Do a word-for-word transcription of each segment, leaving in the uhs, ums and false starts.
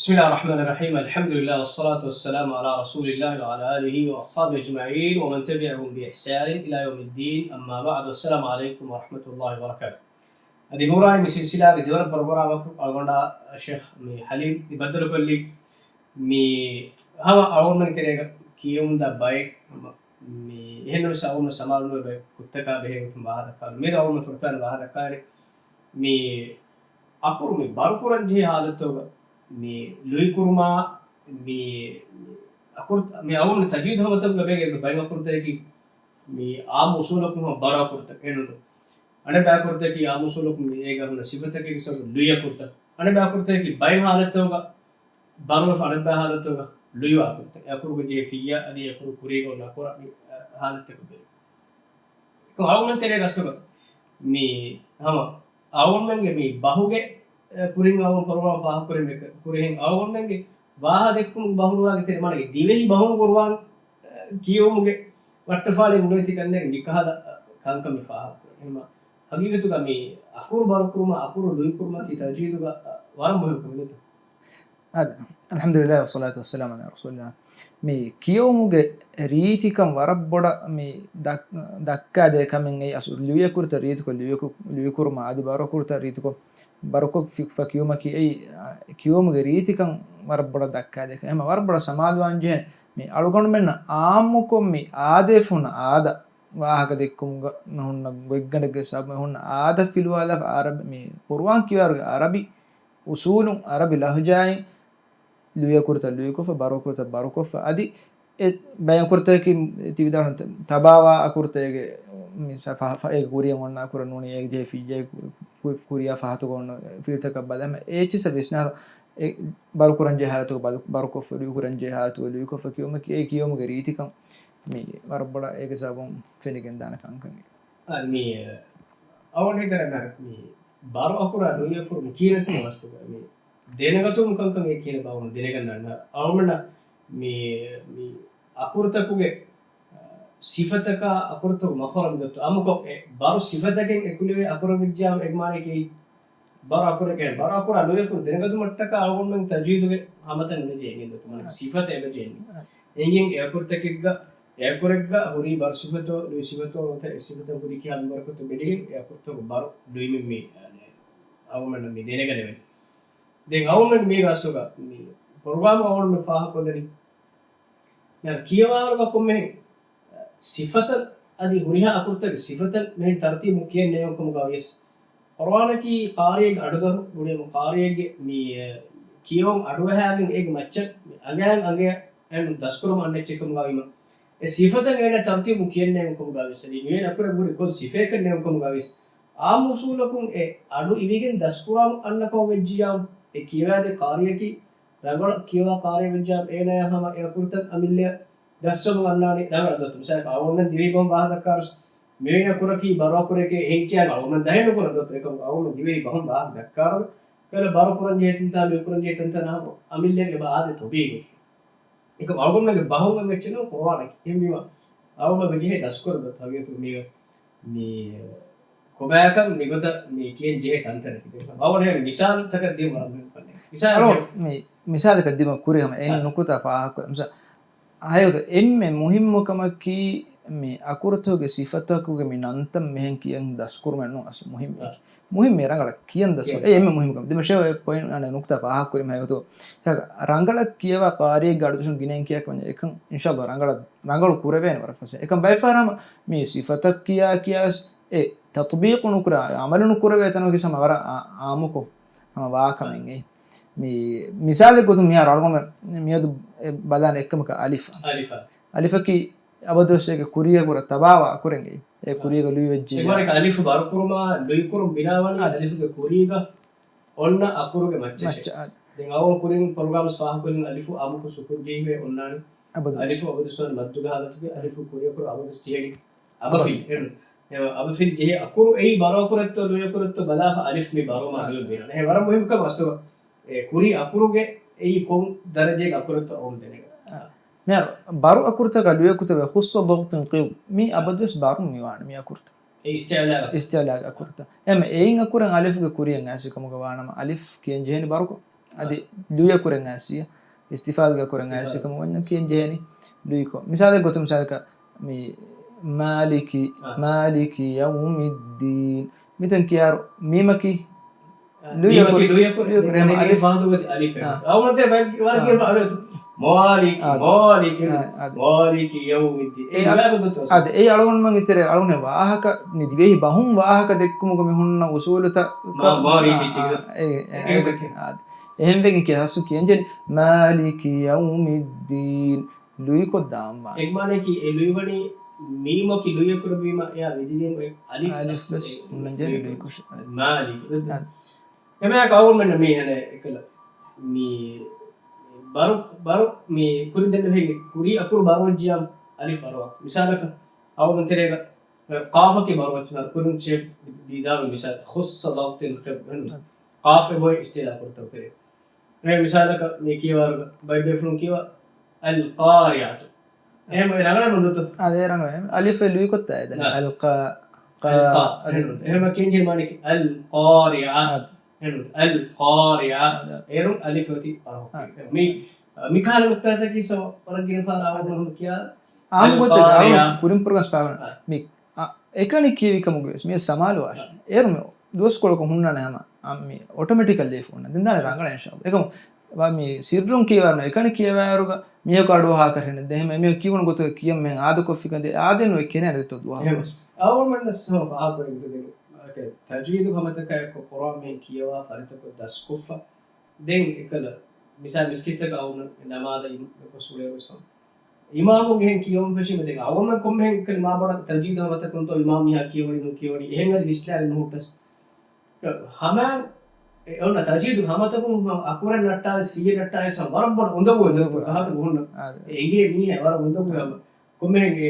بسم الله الرحمن الرحيم. الحمد لله والصلاة والسلام على رسول الله وعلى آله وأصحابه أجمعين ومن تبعهم بإحسان إلى يوم الدين. أما بعد. والسلام عليكم ورحمة الله وبركاته. އަދި ނޫރާނީ މި ސިލްސިލާގެ ދެވަނަ ޕްރޮގްރާމަކު އަޅުގަނޑާ ޝޭޚް މި ޙަލީމް މި ބައްދަލުކޮށްލީ މި ހަމަ އަޅުގަނޑުމެން ތެރޭގަ ކިޔެވުމުންދާ ބައެއް ހަމަ މި އެހެންނަމަވެސް އަޅުގަނޑު ސަމާލުނުވޭ ބައެއް ކުށްތަކާ ބެހޭ ގޮތުން ވާހަކަ ދައްކާލުން. މިއަދު އަޅުގަނޑު ފުރަތަމަ ވާހަކަ ދައްކާނީ މި އަކުރު މި ބަރުކުރަންޖެހޭ ހާލަތުގަ މި ލުއިކުރުމާ މި އަކުރު މި އަޅުގަނޑު ތަޖްވީދު ހަމަތަކުގަ ބޭގެ ބައެއް އަކުރުތަކަކީ މި އާއްމު އުސޫލަކުން ހަމަ ބަރު އަކުރުތައް އެނުނު. އަނެއް ބައި އަކުރުތަކަކީ އާއްމު އުސޫލަކުން މި އޭގަ ހުންނަ ސިފަތަކެއްގެ ސަބަބުން ލުއި އަކުރުތައް. އަނެއް ބައި އަކުރުތަކަކީ ބައެއް ހާލަތުގަ ބަރުވެފަ އަނެއްބައި ހާލަތުގަ ލުއިވާ ކުރުތަ، އެ އަކުރުގެ ޖެހޭ ފިއްޔާ އަދި އެ އަކުރު ކުރީގަ އޮންނަ އަކުރަށް މި، އަ، ހާލަތަކަށް ބެލުން. އެކަމް އަޅުގަނޑު ތެރޭގަ އަސްލުގަ މި ހަމަ އަޅުގަނޑުމެންގެ މި ބަހުގެ، އެ، ކުރިން އަޅުގަނޑު ޕްރޮގްރާމް ފާހަގަކުރި މި ކުރިހެން އަޅުގަނޑުމެންގެ ވާހަ ދެއްކުމުގެ ބަހުރުވާގެ ތެރެ މާނަގެ ދިވެހި ބަހުން ގުރުއާން، އެ، ކިޔެވުމުގެ ވައްޓަފާޅި އުނގައިތި ކަންނޭނގެ މިކަހަލަ، އަ، ކަންކަން މި ފާހަގަކުރަން. އެހެންމަ ހަގީގަތުގަ މި އަކުރު ބަރުކުރުމާ އަކުރު ލުއިކުރުމަކީ ތަޖްވީދުގަ ވަރަށް މުހިންމު ކަމެއް ނޫންތަ؟ އާދެ، އަލްޙަމްދުލިއްލާހި ވައްޞަލާތު ވައްސަލާމު ޢަލާ ރަސޫލިއްލާހް. މި ކިޔެވުމުގެ ރީތިކަން ވަރަށް ބޮޑަށް މި ދައް-، ދައްކާދޭ ކަމެއް އެއީ އަސް ލުއިއަކުރުތައް ރީތިކޮށް ލުއިއަކު-، ލުއިކުރުމާ އަދި ބަރުއަކުރުތައް ރީތިކޮށް ބަރުކޮށް ފި-، ފަ ކިޔުމަކީ އެއީ، އާ، ކިޔެވުމުގެ ރީތިކަން ވަރަށް ބޮޑަށް ދައްކާދޭ ކަމެއް. އެހެންމަ ވަރަށް ބޮޑަށް ސަމާލުވާން ޖެހޭނެ މި އަޅުގަނޑުމެންނަށް އާއްމުކޮށް މި އާދައަށް ހުންނަ އާދަ ވާހަކަ ދެއްކުމުގަ ހުންނަ ގޮތްގަނޑެއްގެ ސަބަބުން ހުންނަ އާދަ ފިލުވާލާފަ އަރަބި، މި ޤުރުއާން ކިޔާރުގެ އަރަބި އުސޫލުން އަރަބި ލަހުޖާއިން ލުއިއަކުރުތައް ލުއިކޮށްފަ، ބަރުއަކުރުތައް ބަރުކޮށްފަ، އަދި އެ ބައެއް އަކުރުތަކަކީ ތި ވިދާޅުވި ތަ-، ތަބާވާ އަކުރުތައް އޭގެ މި ސަ-، ފަ-، ފަ-، އޭގެ ކުރިއަށް އޮންނަ އަކުރެއް ނޫނީ އޭގެ ޖެހޭ ފިއްޔާ ކު-، ކުރިޔާ ފަހަތުގަ އޮންނަ ފިލްތަކަށް ބަލާ އެ އެއްޗިއްސަށް ވިސްނާފަ އެ ބަރުކުރަންޖެހޭ ހާލަތުގަ ބަރު-، ބަރުކޮށްފަ، ލުއިކުރަންޖެހޭ ހާލަތުގަ ލުއިކޮށްފަ ކިޔުމަކީ އެ ކިޔެވުމުގެ ރީތިކަން މި ވަރަށް ބޮޑަށް އޭގެ ސަބަބުން ފެނިގެންދާނެ ކަންކަން. އާ، މި އަޅުގަނޑު ހިތަށް އަރާ މި ބަރު އަކުރާ ލުއި އަކުރު މި ކީރިތި ވަސްތުގަ މި ދެނެގަތުމު ކަންކަން އެ ކީރި ބާވަން ދެނެގަންނަން އަޅުގަނޑަށް މި، މި އަކުރުތަކުގެ ސިފަތަކާ އަކުރުތަކު މަޚްރަޖު ގޮތު އާއްމުކޮށް އެ ބަރު ސިފަތަކެއް އެކުލެވޭ އަކުރެއް ވެއްޖާމަ އެ މާނައަކީ ބަރު އަކުރެކޭ، ބަރު އަކުރާ ލުއި އަކުރު ދެނެގަތުމަށްޓަކާ އަޅުގަނޑުމެން ތަޖްވީދުގެ ހަމަތަން އެބަޖެހޭ އެނގެން ދޮތު މާނަ ސިފަތައް އެބަޖެހޭ އެނގެން އެ އަކުރުތަކެއްގަ، އެ އަކުރެއްގަ ހުރީ ބަރު ސިފަތޯ ލުއި ސިފަތޯ ނުވަތަ އެ ސިފަތައް ހުރީ ކިހާ މިންވަރަކަށްތޯ ބެލިގެން އެ އަކުރުތަކު ބަރު ލުއިމެއް މި އަޅުގަނޑަށް މި ދެނެގަނެވެން. ދެން އަޅުގަނޑު މީގެ އަސްލުގަ މި ޕްރޮގްރާމް އަޅުގަނޑު މި ފާހަގަކޮށްލަނީ މިހާރު ކިޔަވާއިރުގަ ކޮންމެހެން ސިފަތައް އަދި ހުރިހާ އަކުރުތަކެއް ސިފަތައް މިހެން ތަރުތީބު ކިޔަން ނޭނގުން ކަމުގަ ވިޔަސް، ޤުރުއާނަކީ ޤާރިއެއްގެ އަޑުދަރު ނޫނީ ޤާރިއެއްގެ މި، އެ، ކިޔެވުން އަޑުއަހާގެން އޭގެ މައްޗަށް މި އަނގައިން އަނގަޔަށް އެން ދަސްކުރަމުން އަންނަ އެއްޗެއް ކަމުގަ ވީމަ، އެ ސިފަތައް އޭނަ ތަރުތީބު ކިޔަން ނޭނގުން ކަމުގަ ވިޔަސް، އަދި މިވެނި އަކުރެއް ހުރި ކޮން ސިފައެއްކަން ނޭނގުން ކަމުގަ ވިޔަސް، އާއްމު އުސޫލަކުން އެ އަޑު އިވިގެން ދަސްކުރަމުން އަންނަ ކަމަށް ވެއްޖިއްޔާ، އެ ކިޔަވާދޭ ޤާރިއަކީ ރަނގަޅަށް ކިޔަވާ ޤާރިއެއް ވެއްޖާ އޭނަޔާ ހަމަ އެ އަކުރުތައް އަމިއްލައަށް ދަސްވަމުން އަންނާނީ ރަނގަޅަށް ދޯ؟ މިސާލަކަށް އަޅުގަނޑުމެން ދިވެހި ބަހުން ވާހަކަ ދައްކާރު މިވެނި އަކުރަކީ ބަރު އަކުރެކޭ އެހެން ކިޔާ އަޅުގަނޑުމެން ދަހެއް ނުކުރަން ދޯ؟ އެކަމަކު އަޅުގަނޑުމެން ދިވެހި ބަހުން ވާހަކަ ދައްކާރު ކަލަ ބަރު ކުރަން ޖެހޭ ތަންތަނާ ލުއި ކުރަން ޖެހޭ ތަންތަނާ އަމިއްލައަށް އެބަ އާދޭ ތޮބީގެ. އެކަމަކު އަޅުގަނޑުމެންގެ ބަހުން އެއްޗެއް ނޫން ޤުރުއާނަކީ. އެހެންވީމަ އަޅުގަނޑުމެން ޖެހޭ ދަސްކުރަން ދޯ؟ ހަގީގަތުގަ މީގަ މި ކޮބާކަން މިގޮތަށް މި ކިޔަން ޖެހޭ ތަންތަނަކީ. ބައުން ހޭ މިސާލުތަކަށް ދިޔުމަށް ރަނގަޅު ކަންނޭނގެ. މިސާލަކަށް އަޅު މި މިސާލަކަށް ދިމަ ކުރި ހަމަ އެން އަ. ނުކުތާ ފާހަގަކޮށް. މިސާ، ހަގީގަތު އެންމެ މުހިއްމު ކަމަކީ މި އަކުރުތަކުގެ ސިފަތަކުގެ މި ނަންތައް މިހެން ކިޔަން ދަސްކުރުމެއް ނޫން އަސްލު މުހިއްމު އަ. އެކި. މުހިއްމު ރަނގަޅަށް ކިޔަން ދަސްކުރު. ކިޔަން. އެ އެންމެ މުހިއްމު ކަމަށް. ދިމަށޭ އޮތް ޕޮއިންޓް އަނެއް ނުކުތާ ފާހަގަކުރީމަ ހަގީގަތު. ރަނގަޅަށް ކިޔަވާ ޤާރިއެއްގެ އަޑުދަށުން ގިނައިން ކިޔާކަށް ވަންޏާ އެކަން އިންޝާﷲ ރަނގަޅަށް ރަނގަޅު ކުރެވޭނެ ވަރަށް ފަސޭހަ. އެކަން ބައެއް ފަހަރަށް ހަމަ މި ސިފަތައް ކިޔާ ކިޔާ ވެސް އެ ތަޠްބީޤު ނުކުރާ، އަމަލު ނުކުރެވޭ ތަނަކީ ހަމަ ވަރަށް އާ-، އާއްމުކޮށް ހަމަ ވާ ކަމެއް އެއީ. މި މިސާލެއް ގޮތުން މިހާރު އަޅުގަނޑު މިއަދު އެ ބަލާނެ އެއްކަމަކަށް އަލިފް. އަލިފާ. އަލިފަކީ އަބަދުވެސް އޭގެ ކުރިއަށް ކުރާ ތަބާވާ އަކުރެއް އެއީ. އެ އާ. ކުރީގަ ލުއިވެއްޖެ. އެކަމަކު އަލިފު ބަރުކުރުމާ ލުއިކުރުން ބިނާވަނީ އާ. އަލިފުގެ ކުރީގަ އޮންނަ އަކުރުގެ މައްޗަށޭ. މައްޗަށް، އާ. ދެން އަވަލު ކުރިން ޕްރޮގްރާމްސް ފާހަގަކުރިން އަލިފު އާއްމުކޮށް ސުކޫން ޖެހިވެ އޮންނާނެ. އަބަދުވެސް. އަލިފު އަބަދުވެސް ވަނީ މައްދުގެ ހާލަތުގަ އަލިފު ކުރިއަކުރު އަބަދުވެސް ޖެހެނީ. އަބަފިލް. އަބަފިލް. އެން. އެ އަބަފިލް ޖެހޭ އަކުރު އެއީ ބަރު އަކުރެއްތޯ ލުއި އަކުރެއްތޯ ބަލާފަ އަލިފް މި ބަރު މާ އާ. ލުއި ބިނާނެ. އެ ވަރަށް މުހިންމު ކަމެއް އަސްލު. އެ ކުރީ އަކުރުގެ އެއީ ކޮން ދަރަޖައެއްގެ އަކުރެއްތޯ އަވަމު ދެނެގަ. އާ. މިހާރު ބަރު އަކުރުތަކަށް ލުއި އަކުރުތަކުގެ ޚުއްޞަ ޟަބްޠިން ޤިވް މި އާ. އަބަދުވެސް ބަރު މިވާނެ މި އަކުރުތައް. އެ އިސްތިޢުލާގެ އަކުރުތައް. އެހެން އެއިން އަކުރެއް އަލިފުގެ ކުރިއަށް އައިސް ކަމުގަ ވާނަމަ އަލިފް ކިޔަން ޖެހޭނެ ބަރުކޮށް. އަދި ލުޔަކުރެން އައިސި، އިސްތިފާދަ ކުރެން އައިސި ކަމަށް ވަންޏާ ކިޔަން ޖެހޭނީ ލުއިކޮށް. މިސާލެއް ގޮތުން މިސާލަކަށް މި މާލިކި، އާ. މާލިކި ޔައުމިއްދީން. މިތަން ކިޔާރު މީމަކީ އާ، ލުޔަކުރި، މީމަކީ ލުޔަކުރި، ލުޔަކުރި، އެހެން އަލިފް. އަލިފް ފާދުވަތި އަލިފް. އާ. އަވަންތެ ވަރަށް އާ. އަޑު އެތު. މާލިކި، އާ. މާލިކި، އާ، އާ. މާލިކި ޔައުމިއްދީން. އެ އެ އަ-، ވާގޮތު އާ، އެ އަޅުގަނޑުމެން އިތުރެ އަޅުގަނޑު ވާހަކަ، މި ދިވެހި ބަހުން ވާހަކަ ދެއްކުމުގަ މި ހުންނަ އުސޫލުތައް މާ-، މާލިކި އާ، އާ، އެ، އެ، އެ، އެ، އެ، އާ. އެހެންވެގެން ކިޔާ ހަސް ކިޔަންޖެހޭ މާލިކި ޔައުމިއްދީން. ލުއިކޮށްދާންވާނެ. އެގްމާނަކީ އެ ލުއިވަނީ މީމަކީ ލުއިއަކުރެއްވީމަ އެއާ ވިދިގެން އޮތް އަލިފް އަލިފް އަސްލު ވެސް ލުއި-، ހުންނަންޖެހޭ ލުއިކޮށް. މާލިކު. އަ. އެމެއާ އަޅުގަނޑުމެން މީ ހެނެ އެކަލަ. މީ ބަރު، ބަރު މީ ކުރިން ދެން ހެން ކުރި އަކުރު ބަރުވައްޖިޔާ އަލިފް ބަރުވާ. މިސާލަކަށް އަޅުގަނޑު ތެރޭގަ ޤާފަކީ ބަރުވައްޖި ކުރިން ޗެ ދީދާ މިސާލް ޚުއްޞަ ލަފްޒިން ޤާފް އެބޮތް އިސްތިޢުލާ ކުރިތަ ތެރޭ. އެ މިސާލަކަށް މި ކިޔަވާރުގަ ބައިބޭފުޅުން ކިޔަވާ އަލް ޤާރިޢަތު. އެހެން އެ ރަނގަޅަށް ނުދޮތޯ؟ އާ، އެ ރަނގަޅަށް. އަލިފް ލުއިކޮށްތާ އެދެން. އާ. އަލް ޤާ، ޤާ، އަލް ޤާ، އަދި. އެހެން ކިޔަންޖެހޭ މާނައަކީ އަލް ޤާރިޢަ. އާ. އެހެން އަލް ޤާރިޢަ. އާ. އޭރުން އަލިފް އޮތީ އަރަހު. އާ. މި، މި ކަހަލަ ނުކްތާތަކީ ސޯ ވަރަށް ގިނަ ފަހަރަށް އާ. އަޅުގަނޑު ކިޔާ އާންމު ގޮތެއް އަޅުގަނޑު ކުރިން ޕްރޮގްރާމްސް ފާވަން. އާ. މި އަ، އެކަނި ކިޔެވި ކަމުގައި ވެސް މި ސަމާލުވާށި. އާ. އޭރު މި ދުވަސްކޮޅަކު ހުންނާނެ ހަމަ، އަ، މި އޮޓޮމެޓިކަލް ލިޔެފަ ހުންނަ. ދެން ދާނެ ރަނގަޅަށް އިންޝާﷲ. އެކަމު ވަ މި ސިއްރުން ކިޔަވާރު އެކަނި ކިޔަވާއިރުގަ މީހަކު އަޑުއަހާކަށް ހެން ދެ ހެމަ މީހަކު ކިޔުނު ގޮތުގަ ކިޔަން މެހެން އާދަކޮށްފިކަން ދެ އާދެން އޮތް ކެނެ އަދިތޯ ދުވަހަކު އެހެން. ވެސް. އަވަމަންނަސް ހަމަ ފާހަގަކޮށް އިންދެގެން ތަޖްވީދު ހަމަތަކާއެކު ޤުރްއާން މިހެން ކިޔަވާ ފަރިތަކު ދަސްކޮށްފަ. ދެން އެކަލަ މިސާ މިސްކިތްތަކަށް އައުނަ ނަމާދަށް އިމް، އެކޮށް ސުޅޭ ވެސް. އިމާމުން އެހެން ކިޔަވަން ފެށީމަ ދެން އަވަމެން ކޮންމެހެން ކަލި މާބޮޑަށް ތަޖްވީދު ހަމަތަކުންތޯ އިމާމު މީހާ ކިޔަވަނީ ނުކިޔަވަނީ އެހެން އަދި ވިސްނާލެއް ނުހުއްޓަސް. ހަމަ އެ އޮންނަ ތަޖްވީދު ހަމަތަކުން އަކުރެއް ނައްޓާވެސް ފިއްޔެއް ނައްޓާވެސް ހަމަ ވަރަށް ބޮޑަށް އުނދަގޫ އުނދަގޫ އެއް ފަހަތަކު ހުންނަ. އާ. އެ އިނގޭ މީހާ ވަރަށް އުނދަގޫ ހަމަ. ކޮންމެހެންގެ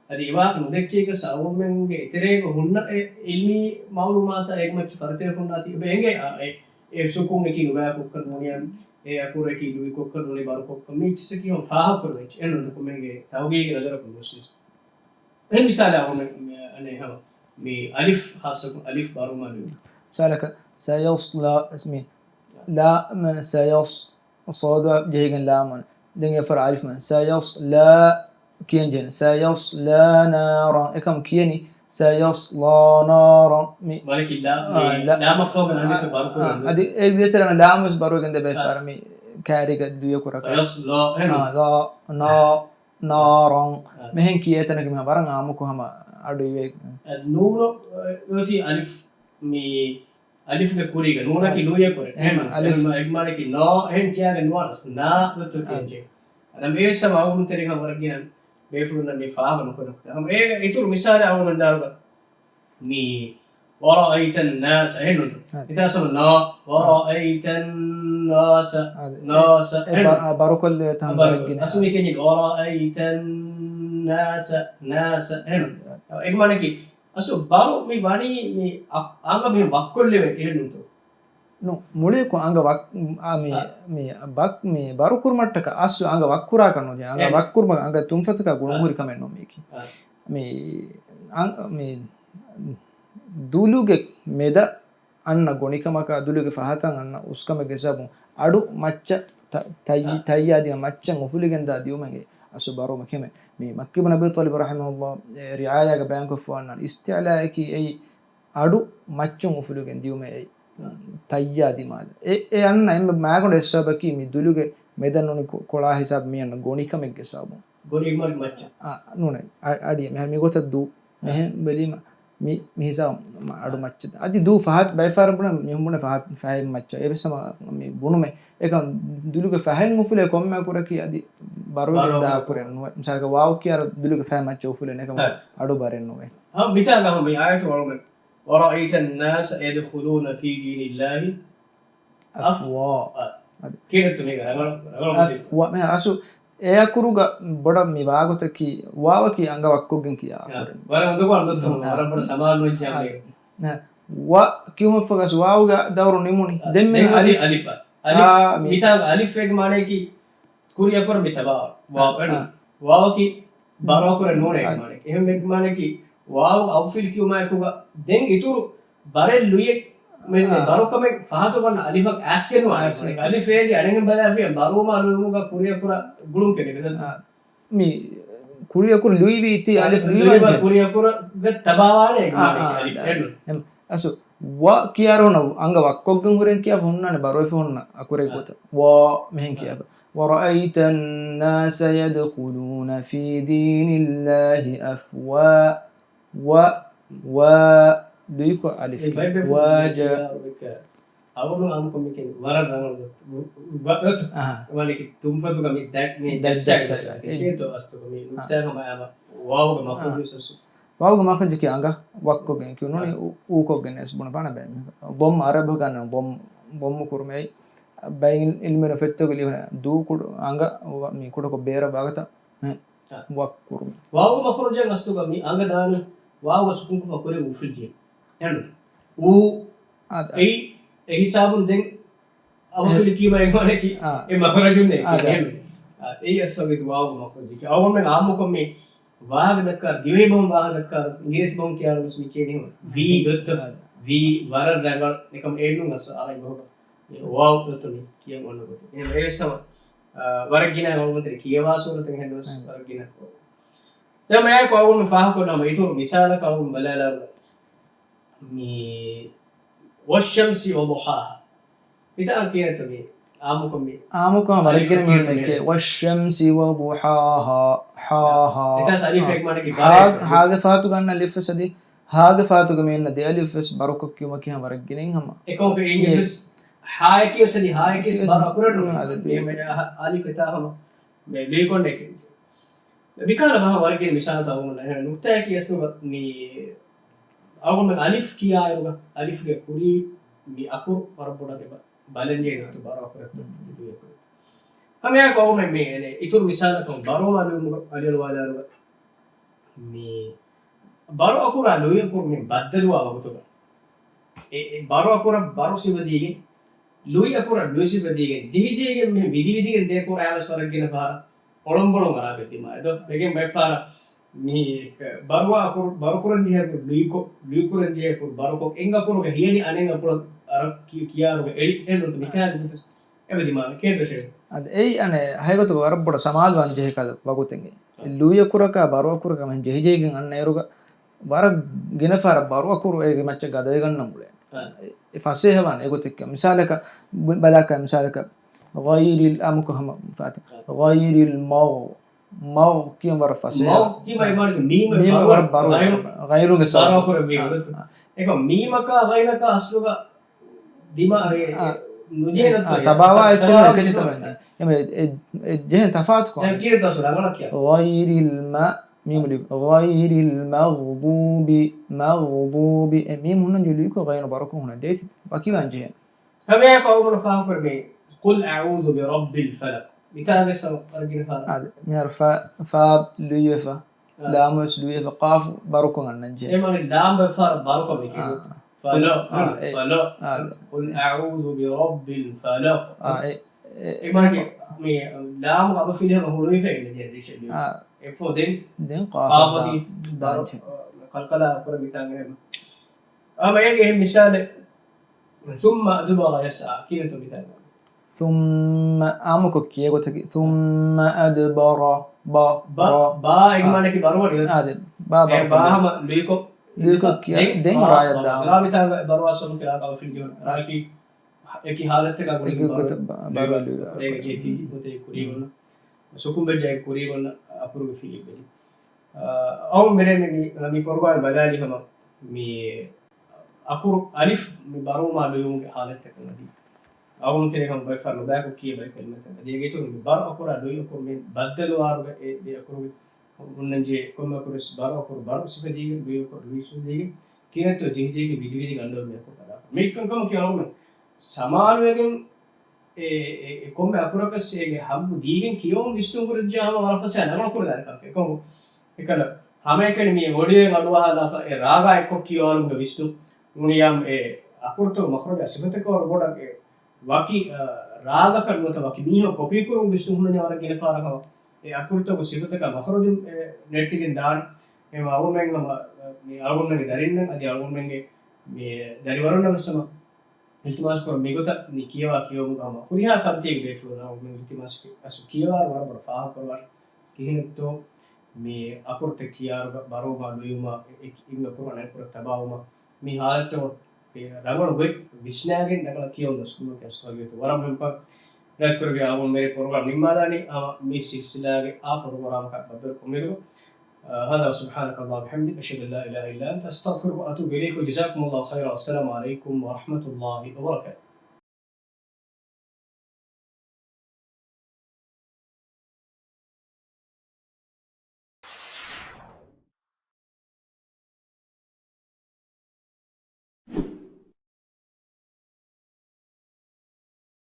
އަދި އެވާހަކަ ނުދެއްކޭކަސް އަވަމެންގެ އެތެރޭގަ ހުންނަ އެ އިލްމީ މައުލޫމާތާ އެކު މައްޗަށް ފަރިތަކެއް ހުންނާތީ އެބަ އެނގޭ އާ، އެ، އެ ސުކުން އެކީ ނުބަޔާކޮށްކަން ނޫނިއްޔާ. އެ އަކުރަކީ ލުއިކޮށްކަން ނޫނީ ބަރުކޮށްކަން މި އެއްޗިއްސަކީ ހަމަ ފާހަގަކުރެވިއްޖެ. އެ ނޫން ކޮންމެހެންގެ ތަހުގީގީ ނަޒަރަކުން ނުވެސް. އެ މިސާލަށް އަހުމެ މި، އަނެއް ހަމަ މި އަލިފް ހާއްސަކޮށް އަލިފް ބަރު މަޑު. މިސާލަކަށް ސަޔަޞްލާ މި ލާ މަން ސަޔަޞް ޞާދު ޖެހިގެން ލާމުން. ދެން އެފަރ އަލިފް މަން ސަޔަޞްލާ ކިޔަން ޖެހެން. ސަޔަޞްލާ ނާރަން. އެކަމް ކިޔަނީ ސަޔަޞްލާ ނާރަން. މި މަނަކި ލާ، އާ، މި ލާ، ލާމަށްފަހުގަ އާ، އަލިފް ބަރުކުރަން. އާ، އަދި އެ ދޭތެރެން ލާމުސް ބަރުވެގެން ދެ ބައި އާ. ފަރަ މި ކާރީގަ ދުޔަކުރަކަށް. ސަޔަޞްލާ، އެހެން. އާ، ލާ، ނާ، ނާރަން. އާ. މިހެން ކިޔޭ ތަނަކީ މި ވަރަށް އާއްމުކޮށް ހަމަ އަޑު އިވޭ. އަ، ނޫނު، އަ، އޮތީ އަލިފް މި އަލިފްގެ ކުރީގަ ނޫނަކީ އާ. ލުއިއަކުރެ. އެހެން އެހެން އަލިފް. އެހެން އެގްމާނަކީ ނާ، އެހެން ކިޔާގެން ނުވާނަސް ނާ އޮތު އާ. ކިޔަންޖެ. އަދަ މޭ ސަމަ އަވުން ތެރި ހަމަ ވަރަށް ގިނަ ބޭފުޅުންނަށް މި ފާހަގަ ނުކުރެ ނުކުތާ. ހަމަ އޭގެ އިތުރު މިސާލެއް އަވުން ދާރުގަ މި ވަރައައިތަ ނާސަ އެހެން ނުދު. އާ. އިތާ ސަމަ ނާ، އާ. ވަރައައިތަ ނާސަ، އާ، ނާސަ އެ، އެހެން. އެ ބަ-، އާ، ބަރުކޮށްލެވޭ ތާ އާ، ބަރު. ވަރަށް ގިނަ. އަސްލު މި ކިޔަނީ ވަރައައިތަ ނާސަ، ނާސަ އެހެން. އާ. އެގްމާނަކީ އަސްލު ބަރު މި ވަނީ މި އަ-، އަނގަ މި ވައްކޮށްލެވޭ އެހެންނުތޯ؟ ނު، މުޅިއަކު އަނގަ ވައް-، އާ، މި، އާ. މި ބަ-، މި ބަރުކުރުމަށްޓަކަ އަސްލު އަނގަ ވައްކުރާކަށް ނުޖެހޭ. އަނގަ އެ. ވައްކުރުމަށް އަނގަ ތުންފަތަކާ ގުޅުން އާ. ހުރި ކަމެއް ނޫން މީކީ. އާ. މި އަން-، މި ދުލުގެ މެދަށް އަންނަ ގޮނިކަމަކާ ދުލުގެ ފަހަތަށް އަންނަ އުސްކަމެއްގެ ސަބަބުން އަޑު މައްޗަށް ތަ-، ތައްޔި-، އާ. ތައްޔާދީމަ މައްޗަށް އުފުލިގެންދާ ދިޔުމެއް އަސްލު ބަރު ކެމެ. މި މައްކި ބުން އަބީ ޠާލިބް ރަޙިމަހުﷲ އެ ރިޢާޔާގަ ބަޔާންކޮށްފަ ވަންނަ އިސްތިޢުލާއަކީ އެއީ އަޑު މައްޗުން އުފުލުގެން ދިޔުމެއް އެއީ. ތައްޔާ ދިމާލަށް. އެ، އެ އަންނަ އެންމެ މާގަނޑު އެއް ސަބަބަކީ މި ދުލުގެ މެދަށް ނޫނީ ކޮ-، ކޮޅާ ހިސާބު މި އަންނަ ގޮނިކަމެއްގެ ސަބަބުން. ގޮނި އެގްމާނަކީ މައްޗަށް. އާ، ނޫނޭ. އަ-، އަޑި މި ހަ-، މި ގޮތަށް ދޫ. އާ. މިހެން ބެލީމަ މި، މި ހިސާބު މަ-، އަޑު އާ. މައްޗަށް. އަދި ދޫ ފަހަތް ބައި ފަހަރަށް ބުނެ މީހުން ބުނެ ފަހަތް، ފަހެއް މައްޗަށް. އެވެސް ހަމަ މި ބުނުމެއް. އެކަން ދުލުގެ ފަހެއް އުފުލޭ ކޮންމެ އަކުރަކީ އަދި ބަރުވެގެން ބަރުވެގެން ދާ އަކުރެއް ނުވޭ. މިސާލަކަށް ވާވް ކިޔާރު ދުލުގެ ފަހެއް މައްޗަށް އުފުލޭ ނެކަމަ އާ. އަޑު ބަރެއް ނުވޭ. ހަމަ މިތާގަ ހަމަ މި އާޔަތު ވަރުމެ. ورأيت الناس يدخلون في دين الله أفواجا. އަފްވާ. އަދި. ކީރެއްތު މީގަ ރަނގަޅު، ރަނގަޅު މަތި. އަފްވާ. މި އަސު އެ އަކުރުގަ ބޮޑަށް މި ވާގޮތަކީ ވާވަކީ އަނގަ ވައްކުގެން ކިޔާ އާ. އަކުރެއް. ވަރަށް އުނދަގޫ އަންދޮއްތޯ އާ. ވަރަށް ބޮޑަށް ސަމާލު ވެއްޖެ އާ. އަމެ. ނަ، ވަ ކިޔުމަށްފަހު ވާވުގަ ދައުރު ނިމުނީ. އާ. ދެން މި ދެން އަލިފް. އަލިފް. އަލިފް. އާ، މި. މިތާ އަލިފް އޭގެ މާނަޔަކީ ކުރިއަކުރަ މި ތަބާވަ. ވާ، އާ. އެން. އާ. ވާވަކީ ބަރު އަކުރެއް ނޫނޭ އާ. މާނަޔަކީ. އެހެން މާނަޔަކީ ވާވު އައުފިލް ކިޔުމާއެކުގަ ދެން އިތުރު ބަރެއް ލުޔެއް މި، މި އާ. ބަރުކަމެއް ފާހަގަވަން އަލިފަށް އާސްގެންވާނެ. އާސްގެން. އަލިފޭ އަނެއްހެން ބަލާފިޔަ ބަރުވުމާ ލުއިވުމުގަ ކުރިއަކުރަ ގުޅުން ކެނޑެ. އާ. މި ކުރިއަކުރު ލުއިވީތީ އަލިފް ލުއިވާ ލުއިވާ ކުރިއަކުރ. ކުރިއަކުރަ ތަބާވާނެ އާ، އާ، އަލިފް. އާ. އެން. އަސު ވަ ކިޔާރުނަ އަނގަ ވައްކޮށްގެން ހުރެން ކިޔާ ހުންނާނެ ބަރުވެފަ ހުންނަ އަކުރެއް އާ. ގޮތަށް. ވާ މިހެން އާ. ކިޔާފަ. ورأيت الناس يدخلون في دين الله أفواجا. ވަ، ވަ، ލުއިކޮށް އަލިފް. އެ ބައި ބައި ވާޖަ. އަވަނު އާންމުކޮށް މިކެން ވަރަށް ރަނގަޅު ވަ، ވަ، ވަ، އަހަ. ވަނިކި ތުންފަތުގަ މި ދަ، މި ދަ، ދައްސާ ދައްސާ ގޮތަށް. އެ. ކޭތޯ އަސްތުކަ މި އަ. ނުކްތާ ހަމަ އާމަ ވާވުގަ މަޚްރަޖު އަ. ސަސު. ވާވުގަ މަޚްރަޖަކީ އަނގަ ވައްކޮށްގެން ކިޔުނުނީ އަ. އު، އޫކޮށްގެން އެސް ބުނަ ފާނަ ބައި މި. ބޮމް އަރަބު ގަންނަ ބޮމް، ބޮމް ކުރުމެއް. ބައި އިލްމުވެރިން ފެއްތޯގެ ލިޔުނަ ދޫ ކުޑަ އަނގަ ވަ، މި ކުޑަކޮށް ބޭރަށް ވާގޮތަށް އެ. އަ. ވައްކުރުން. ވާވުގެ މަޚްރަޖަށް އަސްލުގަ މި އަނގަ ދާނީ ވާވުގަ ސުކުންކޮށްފަ ކުރެ އުފުއްޖެ. އެން. އޫ. އާ، އާ. އެއީ، އެ ހިސާބުން ދެން އަވަފިލި އެ. ކީމަ އެގޮނެކި އާ. އެ މަޚްރަޖުން އެ އާ، އާ. އެ. އާ، އެއީ އަސްލުގަ ވާވުގެ މަޚްރަޖަކީ. އަވަމެން އާއްމުކޮށް މި ވާހަކަ ދައްކާ، ދިވެހި ބަހުން ވާހަކަ ދައްކާ، އިނގިރޭސި ބަހުން ކިޔާ ގޮސް މި ކިޔަނީ ވީ އާ. ގޮތަށް. ވީ ވަރަށް ރަނގަޅު. އެކަމް އެއްނު އަސް އާ އެ ބަހުގަ. އެ ވާވު ގޮތުން ކިޔަން އޮންނަ ގޮތެއް. އެހެން އެވެސް ހަމަ، އާ، ވަރަށް ގިނަ އަޅުގަނޑުމެން ކިޔަވާ ސޫރަތެއް ހެންނަ ވެސް އެ. ވަރަށް ގިނަ. ދެން މަޔާ ކޮއުން ފާހަގަކޮށްލާ ހަމަ އިތުރު މިސާލަކަށް އަޅުގަނޑު ބަލާލާ މި والشمس وضحاها. މިތާ ކިޔަންތަ މި އާއްމުކޮށް މި އާއްމުކޮށް ވަރަށް ގިނަ އަލިފް މީން ކިޔަން އެކޭ. والشمس وضحاها، ހާ، ހާ. އެތާސް އަލިފް އެކް މާނަކީ ހާ، ބާރެއް. ހާގެ ފާތުގަ އަންނަ އަލިފް ވެސް އަދި ހާގެ ފާތުގަ މި އަންނަ ދެ އަލިފް ވެސް ބަރުކޮށް ކިޔުމަކީ ހަމަ ވަރަށް ގިނައިން ހަމަ. އެކަމަކު އެއީ އެ. ވެސް ހާއެކީ ވެސް އަދި ހާއެކީ ވެސް އެ. ބާރު އަކުރެއް ނޫން. އަދި އެ. އެހެންވެ އަލިފް އެތާ ހަމަ މި ލުއިކޮށް ނެތް. މިކަހަލަ ބަހަށް ވަރަށް ގިނަ މިސާލުތައް އަޅުގަނޑު އެހެން ނުކްތާއަކީ އަސްލުގަ މި އަޅުގަނޑުމެން އަލިފް ކިޔާއިރުގަ އަލިފްގެ ކުރީ މި އަކުރު ވަރަށް ބޮޑަށް އެބަ ބަލަންޖެހޭ ގޮތު ބާރު އަކުރެއް ލުއި އަކުރެއް. ހަމައެއާއެކު އަޅުގަނޑުމެން މި އެނެ އިތުރު މިސާލަކަށް ބާރު މާ ލުއިވުމުގަ އަލިއަޅުވާލާއިރުގަ މި ބާރު އަކުރާ ލުއި އަކުރު މި ބައްދަލުވާ ވަގުތުގަ އެ، އެ ބާރު އަކުރަށް ބާރު ސިފަ ދީގެން ލުއި އަކުރަށް ލުއި ސިފަ ދީގެން، ޖެހިޖެހިގެން މިހެން ވިދި ވިދިގެން ދޭ ކުރާ ވެސް ވަރަށް ގިނަ ފަހަރަށް އޮޅޮނބޮޅޮން އަރާގަތީމާ. އެދޯ، ވެގެން ބައެއް ފަހަރަށް މި ބާރު އަކުރު، ބާރު ކުރަން ޖެހޭ އަކުރު ލުއިކޮށް، ލުއި ކުރަން ޖެހޭ އަކުރު ބާރުކޮށް، އެން އަކުރުގެ ހިޔަނި އަނެއް އަކުރަށް އަރަ ކި، ކިޔާރުގެ އެޅި، އެއްނުތަ މިކާ ގޮތަސް އެބަދިމާ ކޭދޮށެވެ. އަދި އެއީ އަނެއް ހައިގޮތުގަ ވަރަށް ބޮޑަށް ސަމާލުވާން ޖެހޭ ކަލަ ވަގުތެއްގެ. އެ. ލުއި އަކުރަކާ ބާރު އަކުރަކާ މިހެން ޖެހިޖެހިގެން އަންނަ އިރުގަ ވަރަށް ގިނަ ފަހަރަށް ބާރު އަކުރު އޭގެ މައްޗަށް ގަދަވެގަންނަ މުޅޭ. އާ. އެ ފަސޭހަވާނެ އެގޮތެއްގަ. މިސާލަކަށް، ބަ، ބަލާކަށް މިސާލަކަށް، ޣައިރިލް އާއްމުކޮށް ހަމަ ފާތި. އާ. ޣައިރިލް މަޣް، މަޣް ކިޔަން ވަރަށް ފަސޭހަ. މަޣް ކިޔަން ވަރަށް ބަރު، ޣައިރުގެ ބަރު ސާރަ. ކުރެއްވި އާ. އެކަމް މީމަކާ ޣައިނަކާ އަސްލުގަ ދިމާ އެ، އާ. ނުޖެހޭ އާ، ދަތު ތަބާވާ އެއްޗެއް ތަބާވާ ނުކެތި އެއްޗެއް ތަބަން. އެ، އެ، އެ، ޖެހެން ތަފާތުކޮށް. ދެން ކިހިނެއް ތަސް ރަނގަޅަށް ކިޔާ. ޣައިރިލް މަ، މީމު ލި، ޣައިރިލް މަޣްޟޫބި، މަޣްޟޫބި. އެ މީމު ހުންނަން ޖެހޭ ލުއިކޮށް ޣައިނު ބަރުކޮށް ހުންނަން ޖެހޭތި. ވަކިވާން ޖެހޭ. ހަމައެއާއެކު އަޅުގަނޑު ފާހަގަކުރެއްވި، قل أعوذ برب الفلق. މިތާގެ ސަބަބު ވަރަށް ގިނަ ފަހަރަށް. އާދެ، މިހާރު ފާ، ފާ ލުއިވެފަ. އާ. ލާމުވެސް ލުއިވެފަ، ޤާފު ބަރުކޮށް އަންނަން ޖެހޭ. އެ މާނަ ލާމް ވެފަ ބަރުކޮށް މި ކިޔުނު. އާ. ފަލަ، އާ، އެ، ފަލަ. އާ. قل أعوذ برب الفلق. އާ، އެ، އެ، އެ މާނަ މި ލާމް އަބަފިލި ހަމަ ހުޅުވިފަ އިން ޖެނެރޭޝަން ލިޔުން. އާ. އެ ފޯ ދެން. ދެން ޤާފަށް ޤާފަށް ދާ، ދާ، ދާ، ޖެހޭ. އާ، ކަލްކަލާ ކުރަ މިތާނގެ ހަމަ. އާ، މަޔަގެ އެހެން މިސާލެއް. ثم أدبر يسعى. ކިހިނެއްތޯ މިތާނގެ؟ ثم އާއްމުކޮށް ކިޔޭ ގޮތަކީ، ثم أدبر، ބާ، ބާ، ބާ، ބާ، އެގެ އާ. މާނައަކީ ބަރުވަނީ ގޮތަށް. އާ، ދެން، ބާ، އެ، ބާ، ބާ، ހަމަ ލުއިކޮށް، ލުއިކޮށް ކިޔާ، ދެން ދެން ބާ، ރާޔަށް ބާ، ދާ. ރާ މިތާ ބަރުވާ ސަމުކެ ރާ ބަފިން ޖެހުނު. ރާއަކީ އެކި ހާލަތްތަކާ ގުޅިގެން އެކި ބަރު ގޮތަށް ބާ، ބަރު ލުއި، ލުއި، ރޭގެ ޖެހި ފިލި ގޮތެއް ކުރީގޮންނަ. ސުކުން ބެއްޖާއެއް ކުރީގޮންނަ، އަކުރުގެ ފިލި ބެލި. އާ، އައު މިރޭ މި، މި، މި ކޮރުގާ ބަލާލި ހަމަ މި އަކުރު އަލިފް މި ބަރުވުމާ ލުއިވުމުގެ ހާލަތްތަކަށް އަދި އަވަންތެރޭ ހަމަ ބައެއް ފަހަރު ނުބަޔަކު ކިޔޭ ބައެއް ކެލިމަތައް. އަދި އޭގެ އިތުރުން މި ބަރު އަކުރާ ލުއި އަކުރު މި ބައްދަލުވާރުގަ އެ ދެ އަކުރުގެ ހުންނަންޖެހޭ ކޮންމެ އަކުރެއް ބަރު އަކުރު ބަރު ސިފަ ދީގެން ލުއި އަކުރު ލުއި ސިފަ ދީގެން ކިހިނެއްތޯ ޖެހިޖެހިގެން ވިދިވިދި ގަނޑުވަރު މި އަކުރު ކަލާފަ. މި ކަންކަމަކީ އަޅުގަނޑު ސަމާލުވެގެން އެ، އެ، އެ ކޮންމެ އަކުރަކަސް އޭގެ ހައްގު ދީގެން ކިޔަވަން ވިސްނުން ކުރައްޖާ ހަމަ ވަރަށް ފަސޭހަ ނަގަޅަށް ކުރެދާނެ ކަމެއް. އެކަމަކު، އެކަލަ ހަމައެކަނި މި އޮޑިއޯއިން އަޑުއަހާލާފަ އެ ރާގާ އެއްކޮށް ކިޔަވާލުމުގެ ވިސްނުން ނޫނިއްޔާމު އެ އަކުރުތަކުގެ މަޚްރަޖާ ސިފަތަކަށް ވަރަށް ބޮޑަށް އެ ވަކި، އަ، ރާގަކަށް ނުވަތަ ވަކި މީހަކު ކޮޕީ ކުރުމުގެ ވިސްނުން ހުންނަންޏާ ވަރަށް ގިނަ ފަހަރަށް ހަމަ އެ އަކުރުތަކުގެ ސިފަތަކާ މަޚްރަޖު އެ ނެއްޓިގެން ދާނެ. އެހެންވެ އަޅުގަނޑުމެން ހަމަ، އަ، މި އަޅުގަނޑުމެންގެ ދަރިންނަށް އަދި އަޅުގަނޑުމެންގެ މި ދަރިވަރުންނަށް ވެސް ހަމަ އިލްތިމާސް ކުރަން މިގޮތަށް މި ކިޔަވާ ކިޔެވުމުގަ ހަމަ ހުރިހާ ފަންތީގެ ބޭފުޅުންނަށް މި އިލްތިމާސް އަސް ކިޔަވާ ވަރަށް ބޮޑަށް ފާހަގަކުރަވާށި. ކިހިނެއްތޯ މި އަކުރުތައް ކިޔާރުގަ ބަރޯބާ ލުޔުމަށް އެ-، އެ-، އިން އަކުރު އަނެއްކުރަށް ތަބާވުމަށް މި ހާލަތު ރަނގަޅު ގޮތް ވިސްނާގެން ރަނގަޅަށް ކިޔަވަން ދަސްކުރުމަކީ އަސްލު ވަރަށް މުހިންމު ކަން. ރައްކުރެއްވި އާވުން މެރެ ޕްރޮގްރާމް ނިންމާލާނީ. ހަމަ މި ސިލްސިލާގެ އާ ޕްރޮގްރާމަކަށް ބައްދަލުކޮށް މިދު. އާ، هذا سبحانك اللهم وبحمدك، أشهد أن لا إله إلا أنت، أستغفرك وأتوب إليك، وجزاكم الله خيرا، والسلام عليكم ورحمة الله وبركاته.